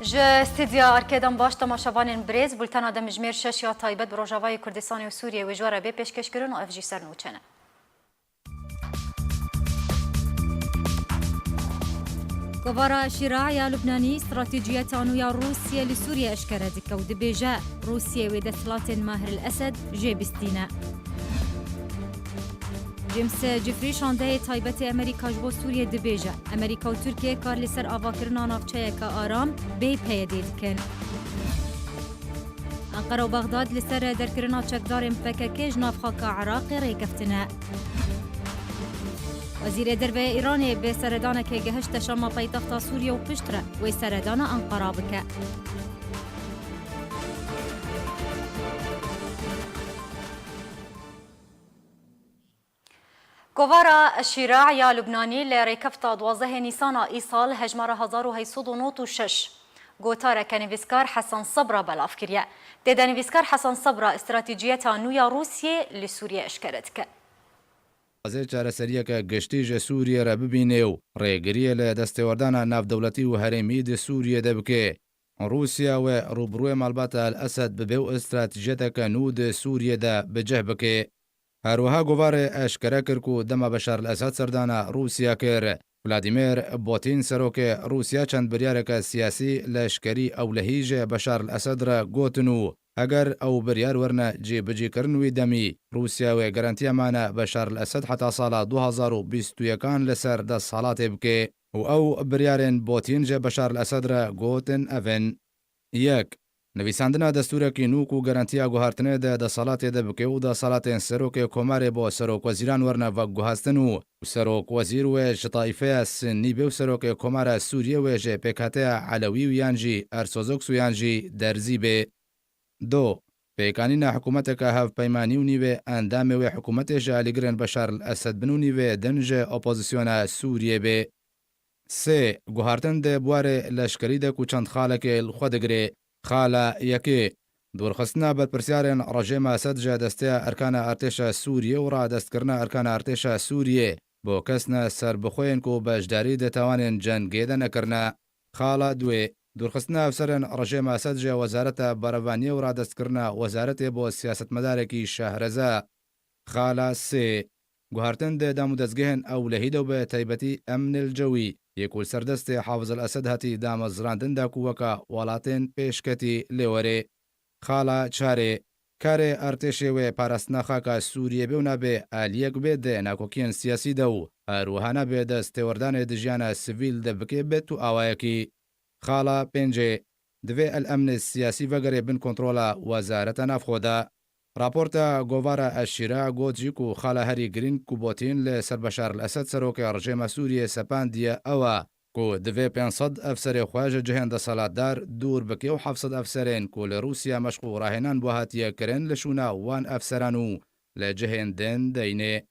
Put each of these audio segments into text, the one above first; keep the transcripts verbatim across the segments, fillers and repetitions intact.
Ji stûdya Arkedan baş temaşevanên birêz, bultena demjimêr şeş ya taybet bi Rojavayê Kurdistanê û Sûriyê wê ji we re bê pêşkêşkirin û ev jî sernûçe ne. Kovara Şîra ya Lubnanî stratejiyeta nû ya Rûsiyê li Sûriyê eşkere dike û dibêje, Rûsiyê wê desthilatên Maher el Esed jê bistîne. James Jeffrey, şandeyê taybetê Amerîka ji bo Sûriyê dibêje, Amerîka û Tirkiye kar li ser avakirina navçeyeke aram bê P Y D dikin. Enqera û Bexdad li ser derkirina çekdarên P K K ji nav xaka Iraqê rêkeftine. Wezîrê Derve ya Îranê bi seredanekê gehişte Şama paytexta Sûriye û piştre wê seredana Enqera bike. Kovara Şîra ya Lubnanî li rêkefta duwazdehê Nîsana îsal hejmara hezar û heyt sed û nod û şeş gotareke nivîskar Hesen Sebra belav kiriye. Tê de nivîskar Hesen Sebra stratejiyeta nû ya Rûsiyê li Sûriyê eşkere dike. Dixwaze çareseriyeke giştî ji Sûriyê re bibîne û rêgiriyê li destêwerdana navdewletî û herêmî di Sûriyê de bike. Rûsya wê rûbirûyê malbata El Esed bibe û stratejiyeteke nû di Sûriyê de bi cih bike. Her wiha Govarê eşkere kir ku dema Beşar El Esed serdana Rûsya kir, Vladimir Putin, serokê Rûsya, çend biryareke siyasî, leşkerî, ewlehî ji Beşar El Esed re gotin û heger ew biryar werine cîbicîkirin wî demî, Rûsya wê garantiya mane Beşar El Esed heta sala du hazar û bîst û yekan li ser desthilatê bike û ew biryarên Putin ji Beşar El Esed re gotin ev in. Yek, nivîsandina destûrekî nû ku garantiya guhartinê di desthilatê de bike û desthilatên serokê komarê bo serokwezîran werine veguhastin û serokwezîr wê ji taîfeya Sinnî be û serokê komara Sûriyê wê ji pêkhateya Elewî û yan jî Ersozoks û yan jî Derzî be. Do, pêkanîna hikûmeteke hevpeymanî û nîvê endamê wê hikûmetê ji alîgirên Beşar El Esed bin û nîvê din ji opozisyona Sûriyê be. Sê, guhartin di buwarê leşkerî de ku çend xalekê li xwe digire. Xala yekê, dûrxistina berpirsiyarên rejêma Esed ji desteya erkana artêşa Sûriyê û radestkirina erkana artêşa Sûriyê bo kes ne serbixwe yên ku beşdarî di tawanên cengê de nekirine. Xala duê, dûrxistina efserên rejêma Esed ji Wezareta Berevaniyê û radestkirina wezaretê bo siyasetmedarekî şehreze. Xala sê, guhartin di dam û dezgehên ewlehî de û bi taybetî emnil cewî yê ku li ser destê Hafiz El Esed hatî damezrandin da ku weka welatên pêşketî lê werê. Xala çarê, karê artêşê wê parastina xaka Sûriyê bê û nabê aliyek bê di nakokiyên siyasî de û her wiha nabê destêwerdanê di jiyana sivîl de bike bi tu awayekî. Xala pêncê, divê El Emnê siyasî vegere bin kontrola Wezareta Navxwe de. Raporta Govara Eşîra got jî ku xala herî girîng ku Botîn li ser Beşar El Esed serokê rejêma Sûriyê sepandiye ew e ku divê pênc sed efserê xwe ji cihên desthilatdar dûr bike û heft sed efserên ku li Rûsya meşq û rahênan bo hatiye kirin li şûna wan efseran û li cihên din deyne.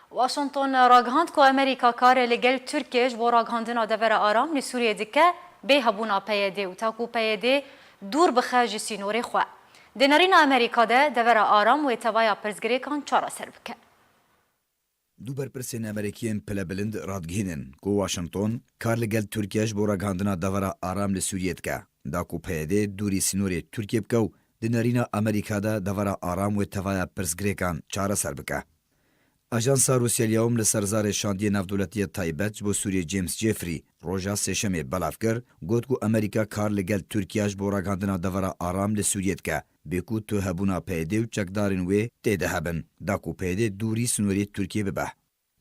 Washington ragihand ku Amerîka kar li gel Tirkiye ji bo ragihandina devera aram li Sûriyê dike, bê hebûna P Y D û ta ku P Y D dûr bixe ji sînorê xwe. Di nerîna Amerîka de devera aram wê tevaya pirsgirêkan çareser bike. Du berpirsên Amerîkî yên pilebilind radigihînin ku Washington kar li gel Tirkiye ji bo ragihandina devera aram li Sûriyê dike, da ku P Y D dûrî sînorê Tirkiye bike û di nerîna Amerîka de devera aram wê tevaya pirsgirêkan çareser bike. Ajansa Rûsya El Yewm li ser zarê şandiyê navdewletî yê taybet ji bo Sûriyê James Jeffrey roja Sêşemê belav kir, got ku Amerîka kar li gel Tirkiye ji bo ragihandina devera aram li Sûriyê dike, bê ku tu hebûna P Y D û çekdarên wê tê de hebin, da ku P Y D dûrî sînorê Tirkiyê bibe.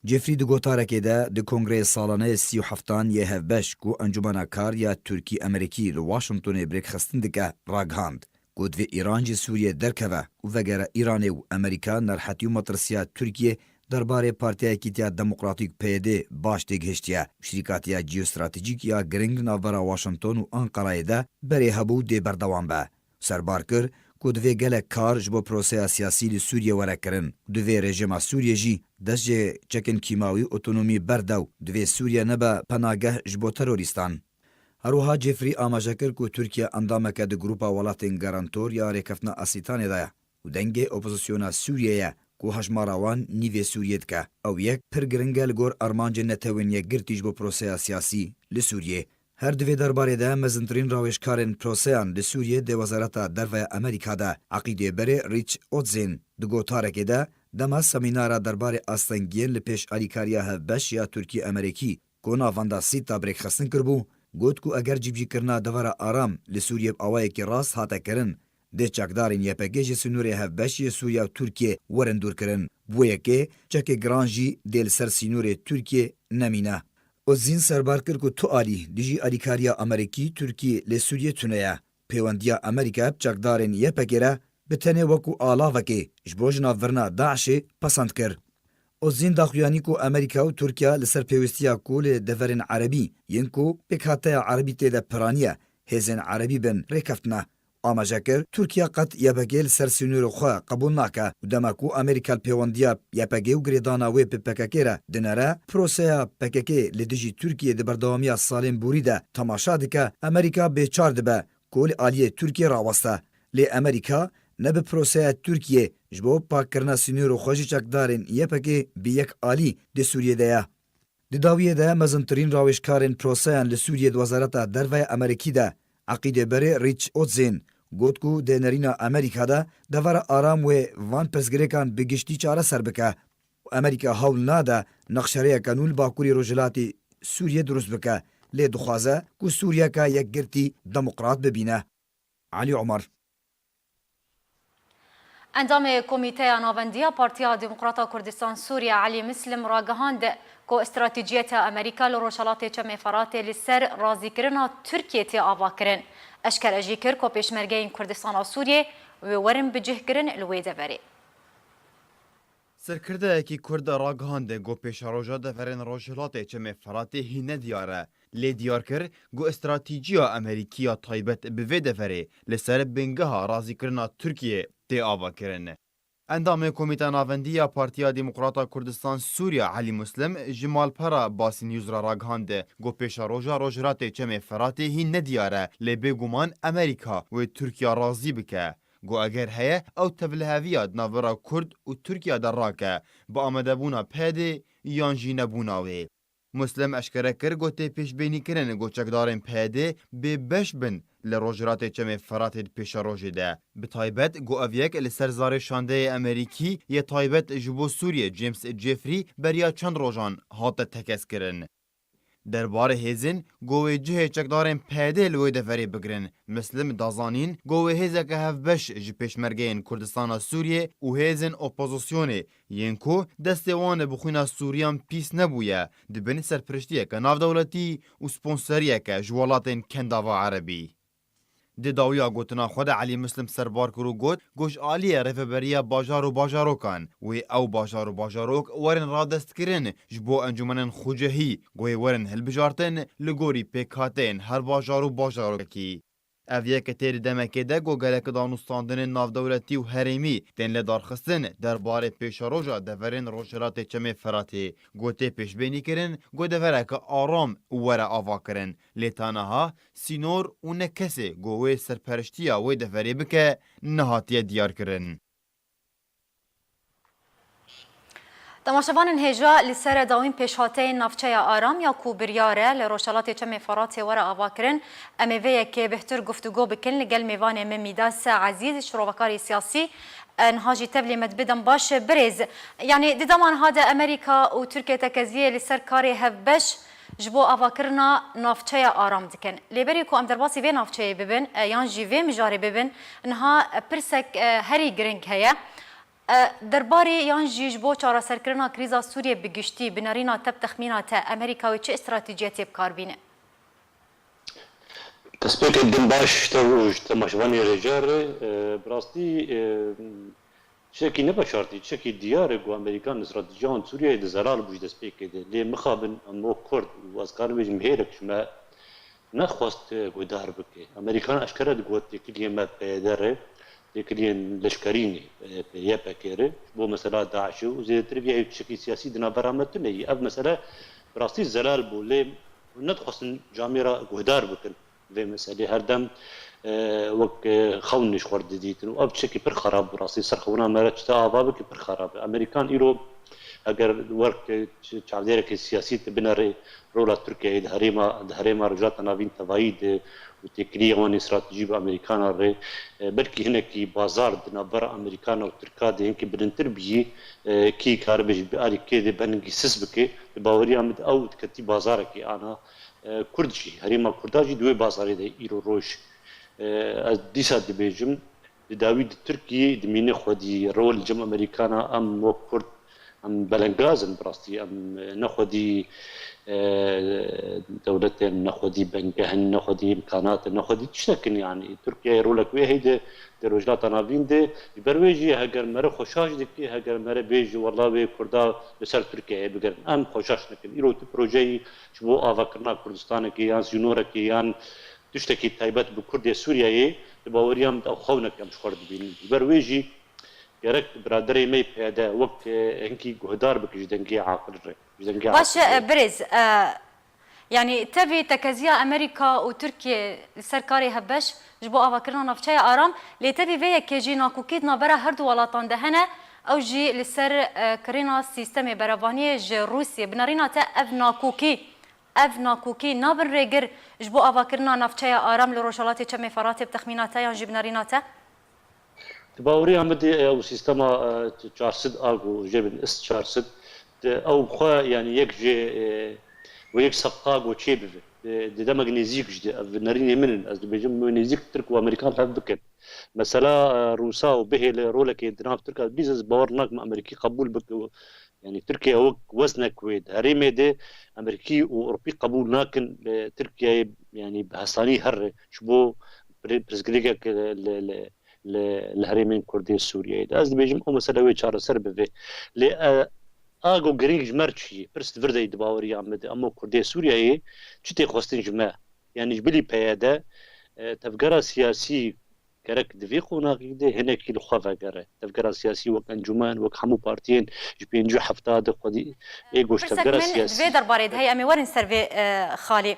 Jeffrey di gotarekê de di kongreyê salane yê sî û heftan yê hevbeş ku Encûmena Kar ya Tirkî-Amerîkî li Washingtonê bi rêkxistin dike, ragihand ku divê Îran ji Sûriyê derkeve û vegere Îranê û Amerîka nerhetî û metirsiya Tirkiyê derbarê Partiya Yekîtiya Demokratîk P Y D baş têgihiştiye û şirîkatiya jeostratejîk ya giring li navbera Washington û Anqarayê de berê hebû dê berdewam be. Serbar kir ku divê gelek kar ji bo proseya siyasî li Sûriyê were kirin û divê rejîma Sûriyê jî dest ji çekên kîmawî û otonomî berde û divê Sûriye nebe penageh ji bo terorîstan. Her wiha Jeffrey amaje kir ku Tirkiye endameke di Grupa Welatên Garantor ya Rêkeftina Asîtanê de ye û dengê opozisyona Sûriyê ye ku hejmara wan nîvê Sûriyê dike. Ew yek pir giring e li gor armancên Netewên Yekgirtî ji bo proseya siyasî li Sûriyê. Her di vê derbarê de mezintirîn rawêjkarên proseyan li Sûriyê di Wezareta Derve ya Amerîka de, Eqîdê Berê Rich Otzên, di gotarekê de dema semînara derbarê astengiyên li pêş alîkariya hevbeş ya Tirkî-Amerîkî, ku navenda SITA bi rêkxistin kiribû, got ku eger cîbicîkirina devera aram li Sûriyê bi awayekî rast hate kirin, dê çekdarên Y P G ji sînorê hevbeş yê Sûriya û Tirkiyê werin dûrkirin. Bi wê yekê çekê giran jî dê li ser sînorê Tirkiyê nemîne. Ozîn serbar kir ku tu alî dijî alîkariya Amerîkî-Tirkî li Sûriyê tune ye. Pêwendiya Amerîka bi çekdarên Y P G re bi tenê wekû alavekê ji bo jinavbirina DAIŞê pesend kir. Ozîn daxuyanî ku Amerîka û Tirkiye li ser pêwîstiya ku li deverên erebî yên ku pêkhateya erebî tê de piraniye, hêzên erebî bin rêkeftine. Amaje kir, Tirkiye qet Y P G li ser sînorê xwe qebûl nake û dema ku Amerîka li pêwendiya Y P G û girêdana wê bi P K K re dinere, proseya P K K li dijî Tirkiyê di berdewamiya salên borî de temaşa dike, Amerîka bêçar dibe ku li aliyê Tirkiyê raweste. Lê Amerîka ne bi proseya Tirkiyê ji bo pakkirina sînorê xwe ji çekdarên Y P G bi yek alî di Sûriyê de ye. Di dawiyê de mezintirîn rawêjkarên proseyan li Sûriyê di Wezareta Derve ya Amerîkî de, Eqîdê Berê Rich Otzên, got ku di nêrîna Amerîka de devera aram wê van pirsgirêkan bi giştî çareser bike. Amerîka hewl nade nexşerêyeke nû li bakurî rojhilatê Sûriyê dirust bike, lê dixwaze ku Sûriyeke yekgirtî demokrat bibîne. Elî Omer. Endamê Komîteya Navendî ya Partiya Demokrata Kurdistan Sûriye Elî Mislim ragihand ku stratejiyeta Amerîka li Rojhelatê Çemê Feratê li ser razîkirina Tirkiyê tê avakirin. Eşkere jî kir ku pêşmergeyên Kurdistana Sûriyê wê werin bicihkirin li wê deverê. Serkirdeyekî Kurd ragihandin ku pêşeroja deverên Rojhilatê Çemê Feratê hîn nediyar e, lê diyar kir ku stratîjiya Amerîkî ya taybet bi vê deverê li ser bingeha razîkirina Tirkiyê tê avakirin. Endamê Komîta Navendî ya Partiya Demokrata Kurdistan Sûriya Elî Muslim ji malpera Basî News re ragihand ku pêşeroja Rojhilatê Çemê Feratê hîn nediyar e, lê bêguman Amerîka wê Tirkiya razî bike. Ku eger heye, ew tevliheviya di navbera Kurd û Tirkiya de rake, bi amadebûna P Y D'ê yan jî nebûna wê. Muslim eşkere kir ku tê pêşbînîkirin ku çekdarên P Y D'ê bêbeş bin li Rojhilatê Çemê Feratê di pêşerojê de. Bi taybet ku ev yek li ser zarê şandeyê Amerîkî yê taybet ji bo Sûriyê James Jeffrey beriya çend rojan hate tekez kirin. Derbarê hêzên ku wê cihê çekdarên P Y D'ê li wê deverê bigirin, Muslim da zanîn ku wê hêzeke hevbeş ji pêşmergeyên Kurdistana Sûriyê û hêzên opozisyonê yên ku destê wan bi xwîna Sûriyan pîs nebûye, di bin serpiriştiyeke navdewletî û sponseriyeke ji welatên Kendava Erebî. Di dawiya gotina xwe de Elî Muslim serbar kir û got ku ji aliyê Rêveberiya Bajar û Bajarokan wê ew bajar û bajarok werin radestkirin ji bo encûmenên xucehî ku wê werin hilbijartin li gorî pêkhateyên her bajar û bajarokekî. Ev yek tê di demekê de ku gelek danûstandinên navdewletî û herêmî tên lê darxistin derbarê pêşeroja deverên Rojhilatê Çemê Feratê ku tê pêşbînîkirin ku devereke aram were avakirin. Lê ta niha sînor û ne kesê ku wê serperiştiya wê deverê bike nehatiye diyarkirin. Temaşevanên hêja, li ser dawîn pêşhateyên navçeya Aram ya ku biryar e li Rojhelatê Çemê Feratê were avakirin, em ê vê yekê bêhtir guftûgo bikin li gel mêvanê me Mîdas Ezîz, şirovekarê siyasî. Niha jî tevlî me dibidin baş birêz. Yanî di dema niha de Amerîka û Tirkiye tekeziyê li ser karê hevbeş ji bo avakirina navçeya aram dikin. Lê berî ku em derbasî vê navçeyê bibin, e, yan jî vê mijarê bibin, niha, e, pirsek, e, herî giring heye. E, derbarê yan jî ji bo çareserkirina krîza Sûriyê bi giştî, bi nerîna te, bi texmîna te, Amerîka wê çi stratejiyê tê bi kar bîne? Destpêkê din baş ji te û ji temaşevanê rêca re, e, bi rastî, e, tiştekî neveşartî, tiştekî diyar e ku Amerîkan li stratejiya wan Sûriyeyê de zelal bû ji destpêkê de. Lê mixabin em wek Kurd û ez karim bêjim mêrek ji me nexwest, e, guhdar bike. Amerîkan eşkere digot têkiliyên me P Y D re, têkiliyên leşkerî ne, e, Y P G re, ji bo mesela DAIŞê û zêdetir vî ew tiştekî siyasî di navbera me tune ye. Ev mesele bi rastî zelal bû, lê nedixwestin camêra guhdar bikin vê meselê. Her dem, e, wek, e, xewn ji xwe re didîtin û ev tiştekî pir xerab bû rastî. Ser xewna me re çi te ava bike pir xerab e. Amerîkan îro eger wek, e, ç-, çavdêrekê siyasî te binere rola Tirkiyeyê di herêma, di herêma Rojhilata Navîn tevayî de û têkiliyê wan ê stratejî bi Amerîkana re, e, belkî hinekî bazar di navbera Amerîkana û Tirka de hinkî bilindtir biyî, e, kî karibe jî bi alî kê de bengî sis bike, di baweriya min de ew diketî bazarekê ana, e, Kurd jî, herêma Kurda jî di wê bazarê de îro roj. E, ez dîsa dibêjim, di dawî di Tirkiyê dimîne xwedî rol cem Amerîkana, em wek Kurd, em belengaz in bi rastî, em, e, ne xwedî, e, dewlet in, ne xwedî bengeh in, ne xwedî îmkanat in, ne xwedî tiştek in, yanî Tirkiyeyê rolek wê heyde di Rojhilata Navîn de, ji ber wê jî heger mere xweşaş dike, heger mere bêje, wela wê Kurda li ser Tirkiyeyê bigirin. Em xweşaş nekin. Îro tu projeyî ji bo avakirina Kurdistanekê yan sînorekê yan tiştekî taybet bi Kurdê Sûriyeyê, di baweriya min de ew xewnek em ji xwe re dibînin. Ji ber wê jî gerek biraderê me yê P Y D wek, e, hinkî guhdar bike ji dengê aqil re, ji dengê Baş e, aqil re. Birêz, e, yanî tevî tekeziya Amerîka û Tirkiye li ser karê hevbeş ji bo avakirina navçeya aram, lê tevî vê yekê jî nakokî di navbera her du welatan de hene, ew jî li ser, e, kirina sîstemê berevaniyê ji Rûsiyê. Bi nerîna te ev nakokî, ev nakokî nabin rêgir ji bo avakirina navçeya aram li rojhelatê Çemê Feratê bi texmîna te yan jî bi nerîna te? Di baweriya min de ew sîstema, e, çar sed a ku jê bin ist çar sed, di ew xwe, yanî yek jê, e, wê yek sefqa ku çê bibe. Di, di demek nêzîk jî de, ev nerînê min in, ez dibêjim, wê nêzîk Tirk û Amerîkan hev bikin. Mesela, e, Rûsa û bihêle rolekê di nav Tirka bidî, ez bawer nakim Amerîkî qebûl bike û, yanî Tirkiye wek weznek wê di herêmê de Amerîkî û Ewropî qebûl nakin, e, Tirkiyeyê, yanî bi hesanî here ji bo pir-, pirsgirêkek li, li, li, li herêmên Kurdê Sûriyeyê de. Ez dibêjim, ew mesele wê çareser bibe. Lê, e, a ku girîng ji me re çi ye? Pirs di vir de ye di baweriya me de. Em wek Kurdê Sûriyeyê çi tê xwestin ji me? Yanî ji bilî P Y D, e, tevgera siyasî gerek di vê qonaxî de hinekî li xwe vegere. Tevgera siyasî wek encûmen, wek hemû partiyên ji pêncî û hefta de xwedî ê goş Pirsek tevgera min siyasî. Vê derbarê de heye, em ê werin ser vê, e, xalî.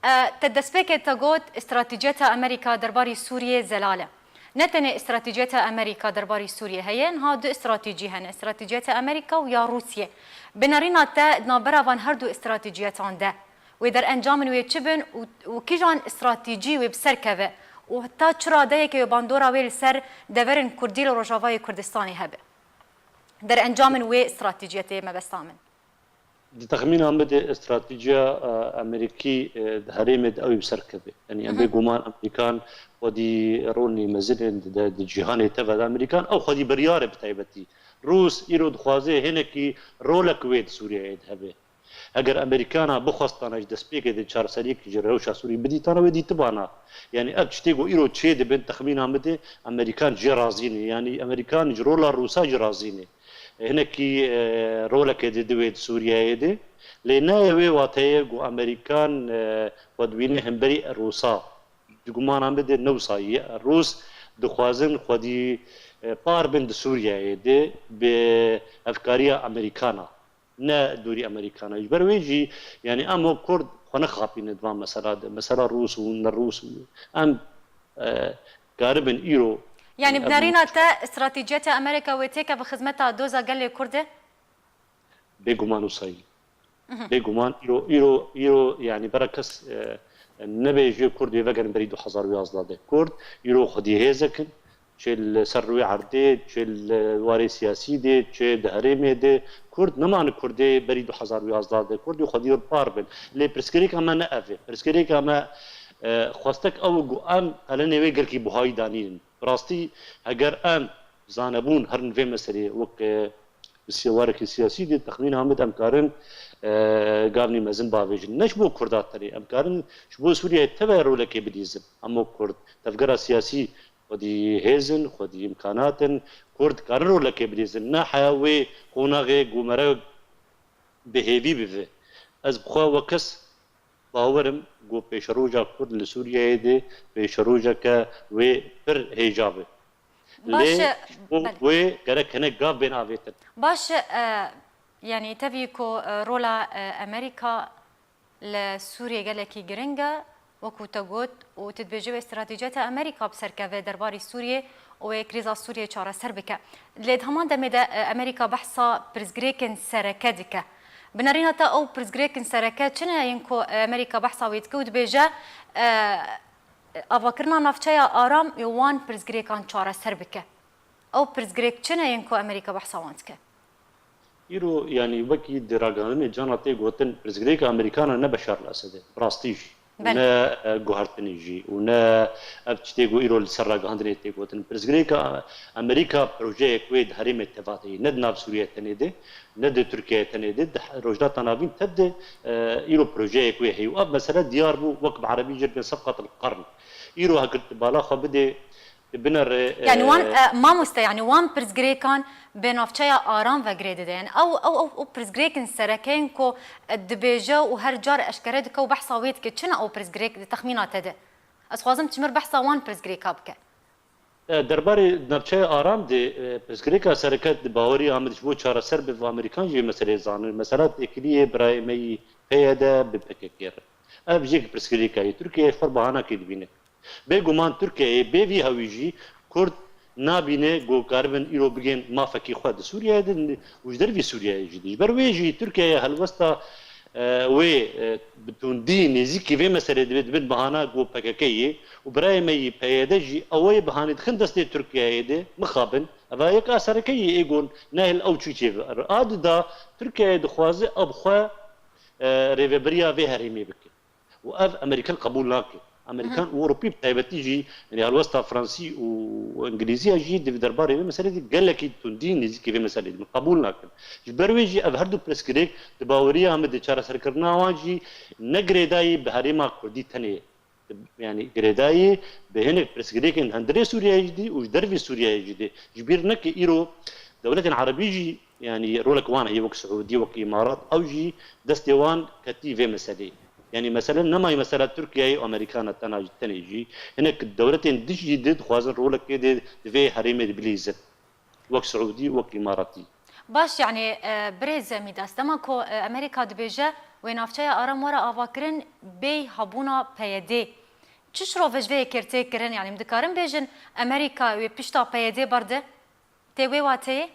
E, te destpêkê te got, stratejiyeta Amerîka derbarî Sûriyê zelal e. Ne tenê stratejiyeta Amerîka derbarî Sûriyê heye, niha du stratejî hene, stratejiyeta Amerîka û ya Rûsiyê. Bi nerîna te di navbera van her du stratejiyetan de wê derencamên wê çi bin û, û kîjan stratejî wê bi ser keve û heta çi radeyeke wê bandora wê li ser deverên Kurdî li Rojavayê Kurdistanê hebe? Derencamên wê stratejiyetê mebesta min. Di texmîna min de stratejiya, e, Amerîkî, e, di herêmê de ew ê bi ser keve. Yanî em Hı hı. bêguman Amerîkan xwedî rolê mezin in di, di cîhanê teve de. Amerîkan ew xwedî biryar e bi taybetî. Rûs îro dixwaze hinekî rolek wê di Sûriyeyê de hebe. Heger Amerîkana bixwestana ji destpêkê de çareseriyek ji rewşa Sûrî bidîtana, wê dîtibana. Yanî ev tiştê ku îro çê dibin, texmîna min de Amerîkan jê razî ne. Yanî Amerîkan ji rola Rûsa jî razî ne. Hinekî, e, rolekê dide wê di Sûriyeyê de. Lê ne wê wateyê ku Amerîkan, e, xwe dibîne hemberî Rûsa. Di gumana min de ne wisa ye. Rûs dixwazin xwedî, e, par bin di Sûriyeyê de bi hevkariya Amerîkana. Ne dûrî Amerîkana. Ji ber wê jî, yanî em wek Kurd xwe nexapîne di van mesela de. Mesela Rûs û ne Rûs û em, e, karibin îro, Yanî yanî bi em nerîna te stratejiyeta Amerîka wê têke bi xizmeta doza gelê Kurd e? Bêguman wisa ye. Mhm. Bêguman îro, îro, îro, yanî bera kes, e, nebêje Kurd wê vegerin berî du hezar û yazdeh de. Kurd îro xwedî hêzek in. Çi li ser rûyê erdê, çi li warê siyasî de, çi di herêmê de, Kurd nemane Kurdê berî du hezar û yazdeh de. Kurd ê xwedî li par bin. Lê pirsgirêka me ne ev e. Pirsgirêka me, e, xwestek ew e ku em qelenê wê gelkî buhayî danînin. Bi rastî, heger em zanebûn herin vê meselê wek, e, bi siyawarekî siyasî de texmîna min em karin, e, gavnî mezin bavêjin. Ne ji bo Kurda tenê, em karin ji bo Sûriyeyê teve rolekê bidîzin. Em wek Kurd, tevgera siyasî xwedî hêz in, xwedî îmkanat in, Kurd karin rolekê bidîzin. Ne heya wê qonaxê ku mere bi hêvî bive. Ez bi xwe wek kes bawer im ku pêşeroja Kurd li Sûriyeyê de pêşerojeke wê pir hêja be. Baş Lê e, ji bo belê. wê gerek hinek gav bên avêtin. Baş e, e, yanî tevî ku, e, rola, e, Amerîka li Sûriyê gelekî giring e, Wekû te got û tu dibêjî wê stratejiyeta Amerîka bi ser keve derbarê Sûriyê û wê krîza Sûriyê çareser bike. Lê di heman demê de, e, Amerîka behsa pirsgirêkên sereke dike. Bi nerîna te ew pirsgirêkên sereke çi ne yên ku, e, Amerîka behsa wê dike û dibêje, e, avakirina navçeya aram û wan pirsgirêkan çareser bike? Ew pirsgirêk çi ne yên ku Amerîka behsa wan dike? Îro, yanî wekî di ragihandinê cana tê gotin, pirsgirêka Amerîkana ne Beşar el-Esed e, bi rastî jî. Belê. Ne, e, guhertinê jî û ne ev tiştê ku îro li ser ragihandinê tê gotin. Pirsgirêka Amerîka projeyek wê di herêmê teva de ye. Ne di nav Sûriyê tenê de, ne di Tirkiyeyê tenê de, di Rojhilata Navîn tev de, e, îro projeyek wê heye. Û ev mesele diyar bû, wek bi erebî jê dibên sefqat el-qern. Îro hekir tu bala xwe bidê, tu binere, Yanî wan, e, e, mamoste, yanî wan pirsgirêkan bi navçeya aram ve girê dide. Yanî ew, ew, ew, ew pirsgirêkin sereke yên ku, e, dibêje û her car eşkere dike û behsa wê dike. Çi ne ew pirsgirêk di texmîna te de? Ez xwazim tu ji mir behsa wan pirsgirêka bike. E, derbarê navçeya aram de, e, pirsgirêka sereke di baweriya min de ji bo çareser bibe, Amerîkan jî vê meseleyê zanin. Mesela têkiliyê birayê me yî P Y D bi P K K re. Ev jêk pirsgirêka ye. Tirkiye xwe bahanakê dibîne. Bêguman Tirkiyeyê bê vî hewî jî Kurd nabîne ku karibin îro bigên mafekî xwe di Sûriyeyê de û ji dervî Sûriyeyê jî de. Ji ber wê jî Tirkiyeyê helwesta, e, wê, e, bi tundî nêzîkî vê meselê dibe, dibin bahana ku P K K yê û birayê me yî P Y D jî ew ê bihanê dixin destê Tirkiyeyê de, mixabin. Eva yek a sereke yê ê gon nehêl ew çû çê ve. A dida Tirkiyeyê dixwaze ew bi xwe, e, rêveberiya vê herêmê bike. Û ev Amerîkan qebûl nake. Amerîkan û Ewropî bi taybetî jî, yanî helwesta Fransî û Îngilîziya jî di derbarê vê meselê de gelekî tundî nêzîkî vê meselê dibin. Qebûl nakin. Ji ber wê jî ev her du pirsgirêk di baweriya min de çareserkirina wan jî ne girêdayî bi herêma Kurdî tenê ye. Yanî girêdayî bi hinek pirsgirêkên hundirê Sûriyeyê jî de û ji dervê Sûriyeyê jî de. Ji bîr neke îro dewletên erebî jî, yanî rolek wan heye, wek Siûdî, wek Îmarat, ew jî destê wan ketî vê meselê. Yanî mesele nemayî mesela Tirkiyeyê û Amerîkana tena jî, tenê jî. Hinek dewletên dij jî di dixwazin rolekê de di vê herêmê de bilîzin. Wek Siûdî, wek Îmaratî. Baş, yanî, e, birêz Mîdas, dema ku, e, Amerîka dibêje wê navçeya aram were avakirin bêy hebûna P Y D. Çi şirove ji vê yekê tê kirin? Yanî, em dikarin bêjin Amerîka wê pişta P Y D berde? Tê wê wateyê?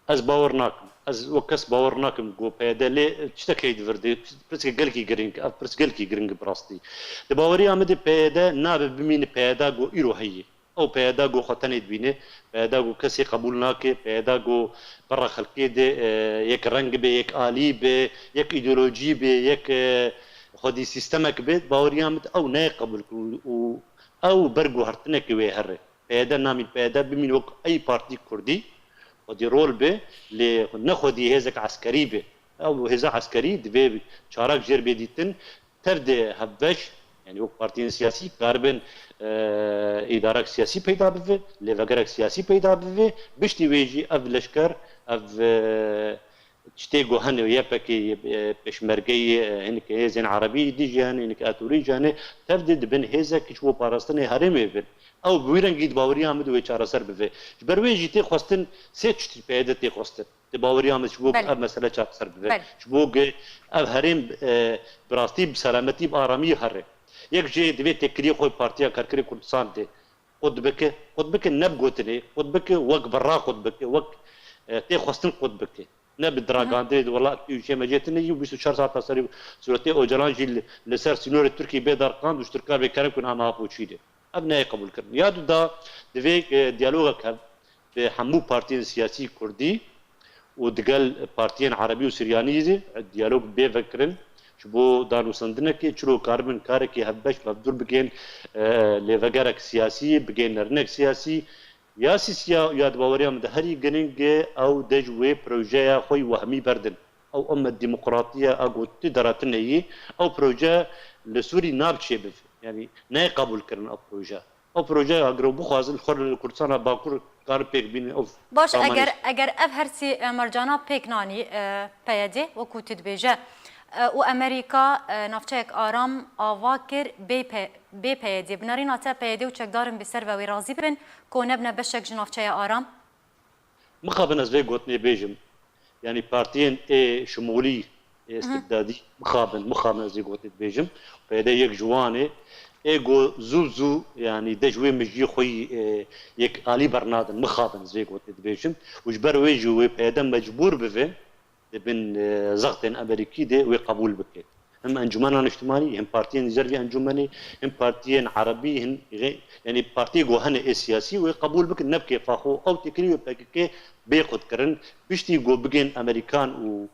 Ez bawer nakim. Ez wek kes bawer nakim ku P Y D lê tiştek heye di vir de. Pirseke gelkî giring, ev pirs gelkî giring e bi rastî. Di baweriya min de P Y D nabe bimîne P Y D ku îro heye. Ew P Y D ku xwe tenê dibîne, P Y D ku kesê qebûl nake, P Y D ku berra xelkê de, e, yek reng be, yek alî be, yek îdeolojî be, yek, e, xwedî sîstemek be, baweriya min ew nayê qebûl kirin û ew ber guhertineke wê here. P Y D namîn P Y D bimîn wek ey partî kurdî, xwedî rol be, lê ne xwedî hêzek eskerî be. Ew hêza eskerî divê çarak jêr bê dîtin, tev de hevbeş, yanî wek partiyên siyasî karibin, e, îdarek siyasî peyda bibe, lêvegerek siyasî peyda bibe, piştî wê jî ev leşker, ev, e, tiştê ku hene, Y P G, e, pêşmergeyê, e, hinek hêzên erebî dî jî hene, hinek Etûrî jî hene, tev de dibin hêzek ji bo parastinê herêmê bin. Ew bi wî rengî di baweriya min de wê çareser bibe. Ji ber wê jî tê xwestin sê tiştî P Y D tê xwestin. Di baweriya min ji bo ku Belê. ev mesele çareser bibe. Belê. Ji bo ku ev herêm, e, bi rastî, bi selametî, bi aramî here. Yek jê divê têkiliyê xwe Partiya Karkerê Kurdistan de qut bike. Qut bike ne bi gotinê, qut bike wek berra qut bike, wek, e, tê xwestin qut bike. Ne bi diragandinê de, wela tu û çê me jê tune yî û bîst û çar saeta serî sûretê Ocalan jî li, li ser sînorê Tirkiyê bê derqand û ji Tirkan vê kerem ku niha niha poçî de. Ev nayê qebûlkirin. Ya du da divê, e, diyalogek hev bi hemû partiyên siyasî kurdî û digel partiyên erebî û siryanî jî diyalog bê vekirin. Ji bo danûstendinekê çilo karibin karekî hevbeş bi hevdûr bigên, e, lêvegerek siyasî, bigên nerinek siyasî. Ya sîsiya ya di baweriya min de herî giring e, ew dej wê projeya xwe yî wehmî berdin. Ew eme demokratiye a ku tu dera tune yî, ew proje li Sûrî nab çêbibe. Yanî nayê qebûlkirin ev proje. Ew projeya giro bixwazin xwe li Kurdistana Bakur karin pêk bînin ew Baş, samanê eger, eger ev hersî, e, mercana pêk nanî, e, P Y D, wekû tu dibêje, e, û Amerîka, e, navçeyek aram ava kir bê P-, bê P Y D. Bi nerîna te P Y D û çekdarin bi ser ve wê razî bin ku nebine beşek ji navçeya aram? Mixabin ez vê gotinê bêjim. Yanî partiyên ê şimolî, Ê Hı hı. istibdadî mixabin, mixabin ez ê gotê dibêjim. P Y D yek ji wan e. Ê go zû zû, yanî de ji wê mijiyê xwe yî, e, yek alî bernadin, mixabin ez ê gotê dibêjim. Û ji ber wê jî wê P Y D mecbûr bibe, di bin, e, zextên Amerîkî de wê qebûl bike. Hem Encûmena Niştimanî, hem partiyên li ser vî encûmenê, hem partiyên erebî, hin, yanî partiyê ku hene ê siyasî wê qebûl bikin, ne bi kêfa xwe. Ew têkilî wê P K K bê qutkirin, piştî ku bigên Amerîkan û,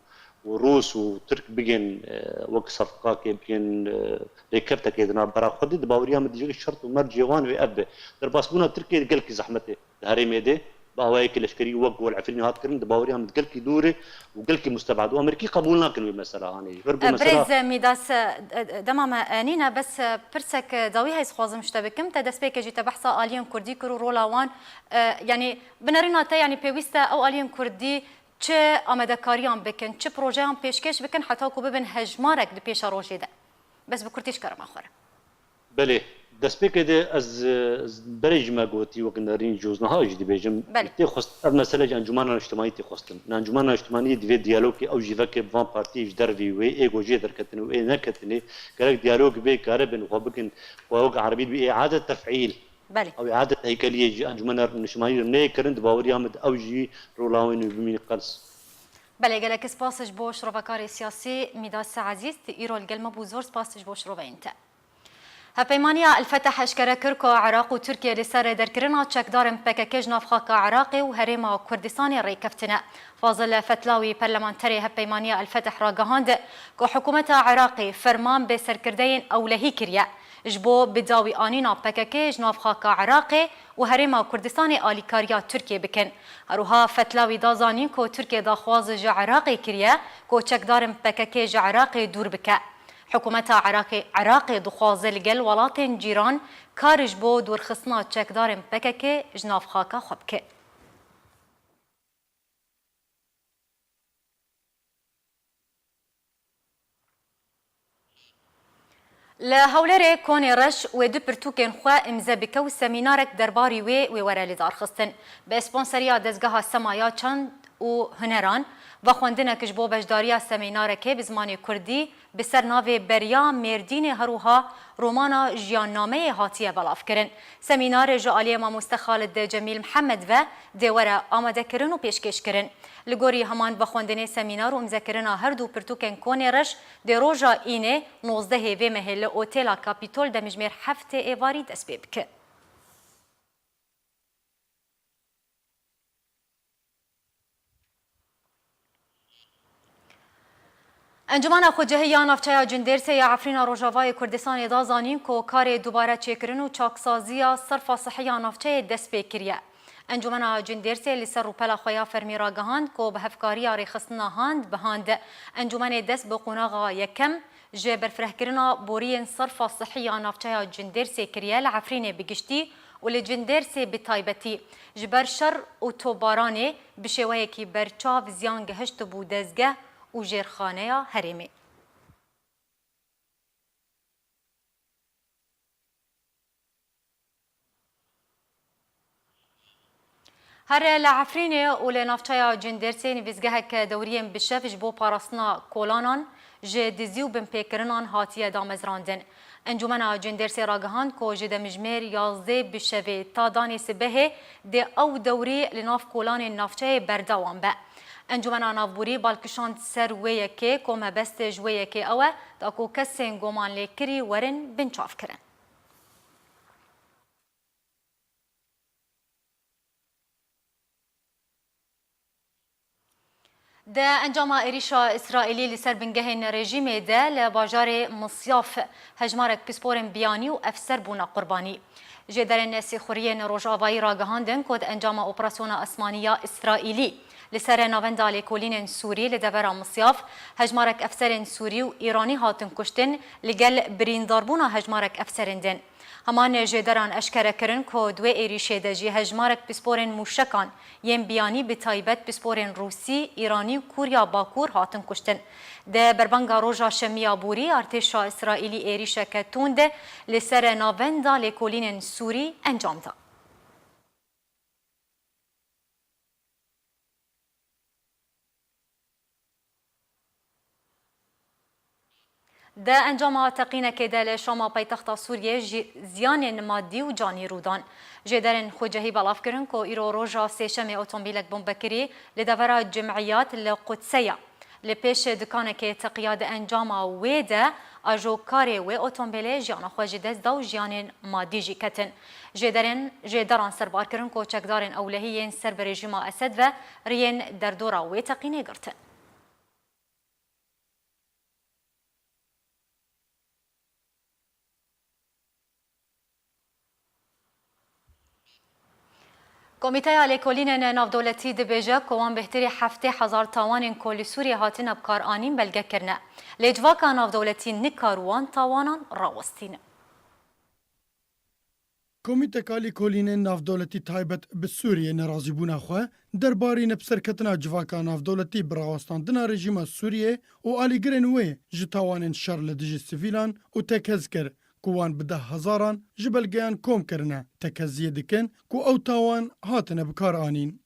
û Rûs û Tirk bigên, e, wek sefqakê, bigên, e, rêkeftekê di navbera xwe de, di baweriya min dijî şert û mercê wan wê ev be. Derbasbûna Tirkiyê gelkî zehmet e di herêmê de. Bi awayekî leşkerî wek ku li Efrînê hat kirin, di baweriya min gelkî dûr e û gelkî mustebed û Amerîkî qebûl nakin wê mesela hanê. Ji ber ku mesela Birêz Mîdas, e, e, dema me, e, nîne, bes, e, pirsek, e, dawî heye ez dixwazim ji te bikim. Te destpêkê jî te behsa aliyên kurdî kir û rola wan, e, yanî bi nerîna te, yanî pêwîst e ew aliyên kurdî çi amadekariyan bikin, çi projeyan pêşkêş bikin heta ku bibin hejmarek di pêşerojê de. Bes bi kurtî ji kerema xwe re. Belê, destpêkê de ez, e, berê jî me gotî, wek nerîn ji niha jî dibêjim. Belê. Tê xwest, ev mesele ji Encûmena Niştimanî tê xwestin. Encûmena Niştimanî divê diyalogê ew jî veke bi van partiyê ji dervî wê, ê ku jê derketin û ê neketinê, gerek diyalog bê, karibin xwe bikin, xwe wek erebî dibê îade tefîl. Belê. Ew îade heykeliyê ji Encûmena Niştimanî re neyê kirin, di baweriya min de ew jî rola wê nû bimîne qels. Belê, gelek spas ji bo şirovekarê siyasî Mîdas Ezîz, tu îro li gel me bû, zor spas ji bo şiroveyên te. Hevpeymaniya El-Feteh eşkere kir ku Iraq û Tirkiye li ser derkirina çekdarên P K K ji nav xaka Iraqê û Herêma Kurdistanê rêkeftine. Fazil Fetlawî, perlemanterê Hevpeymaniya El-Feteh ragihand ku hikûmeta Iraqê ferman bi serkirdeyên ewlehî kiriye ji bo bi dawî anîna P K K ji nav xaka Iraqê û Herêma Kurdistanê alîkariya Tirkiyê bikin. Her wiha Fetlawî da zanîn ku Tirkiye daxwaz ji Iraqê kiriye ku çekdarên P K K ji Iraqê dûr bike. Hikûmeta Iraqê, Iraqê dixwaze li gel welatên cîran kar ji bo dûrxistina çekdarên P K K ji nav xaka xwe bike. Li Hewlêrê Konê Reş wê du pirtûkên xwe îmze bike û semînarek derbarî wê wê were lidarxistin. Bi sponseriya Dezgeha Sema ya Çand û Huneran, vexwendinek ji bo beşdariya semînarekê bi zimanê kurdî bi ser navê Beriya Mêrdînê, her wiha romana Jiyannameyê hatiye belavkirin. Semînar ji aliyê mamoste Xalid Cemîl Mihemed ve dê were amadekirin û pêşkêşkirin. Li gorî heman vexwendinê, semînar û îmzekirina her du pirtûkên Konê Reş dê roja Înê nozdehê vê mehê li Otêla Kapîtol demjimêr heftê êvarî dest pê bike. Encûmena Xwecihî ya Navçeya Cindêrsê ya Efrîna Rojavayê Kurdistanê da zanîn ku karê dubare çêkirin û çaksaziya serfa sihî ya navçeyê dest pê kiriye. Encûmena Cindêrsê li ser rûpela xwe ya fermî ragihand ku bi hevkariya rêxistina Hand bi Hand, encûmenê dest bi qonaxa yekem ji berfirehkirina boriyên serfa sihî ya navçeya Cindêrsê kiriye, li Efrînê bi giştî û li Cindêrsê bi taybetî ji ber şer û topbaranê bi şêweyekî berçav ziyan gihiştibû dezgeh û jêrxaneya herêmê. Her li Efrînê û li navçeya Cindêrsê nivîzgeheke dewriyên bi şev ji bo parastina kolanan ji dizî û binpêkirinan hatiye damezrandin. Encûmena Cindêrsê ragihand ku ji demjimêr yazdê bi şevê ta danê sibehê dê ew dewrî li nav kolanên navçeyê berdewam be. Encûmena Navborî bal kişand ser wê yekê ku mebest ji wê yekê ew e, da ku kesên gomanlêkirî werin binçavkirin. Di encama êrîşa Îsraîlî li ser bingehên rejîmê de li bajarê Misyaf hejmarek pisporên biyanî û efser bûne qurbanî. Jêderên sîxuriyên Rojavayî ragihandin ku di encama operasyona esmanî ya Îsraîlî li ser navenda lêkolînên Sûrî li devera Misyaf hejmarek efserên Sûrî û Îranî hatin kuştin, li gel birîndarbûna hejmarek efserên din. Heman jêderan eşkere kirin ku di wê êrîşê de jî hejmarek pisporên mûşekan yên biyanî, bi taybet pisporên Rûsî, Îranî û Kûriya Bakur hatin kuştin. Di berbanga roja Şemiya borî, artêşa Îsraîlî êrîşeke tund li ser navenda lêkolînên Sûrî encam da. Di encama teqînekê de li Şama paytexta Sûriyê jî ziyanên madî û canî rû dan. Jêderên xwecehî belav kirin ku îro roja sêşemê otomobîlek bombekirî li devera Cimiyat li Qudse ya. Li pêş dikanekê teqiya di encama wê de ajokarê wê otomobîlê jiyana xwe ji dest da û jiyanên madî jî ketin. Jêderên, jêderan serbar kirin ku çekdarên ewlehî yên ser bi rejîma Esed ve riyên derdora wê teqînê girtin. Komîteya Lêkolînên Navdewletî dibêje ku wan bêhtirî heftê hezar tawanên ku li Sûriyê hatine bikaranîn belge kirine. Lê civaka navdewletî nikar wan tawanan rawestîne. Komîteka Lêkolînên Navdewletî taybet bi Sûriyê nerazîbûna xwe derbarî nepserketina civaka navdewletî bi rawestandina rejîma Sûriyê û alîgirên wê ji tawanên şer li dijî sivîlan û tekez kir ku wan bi deh hezaran ji belgeyan kom kirine, tekeziyê dikin ku ew tawan hatine bikaranîn.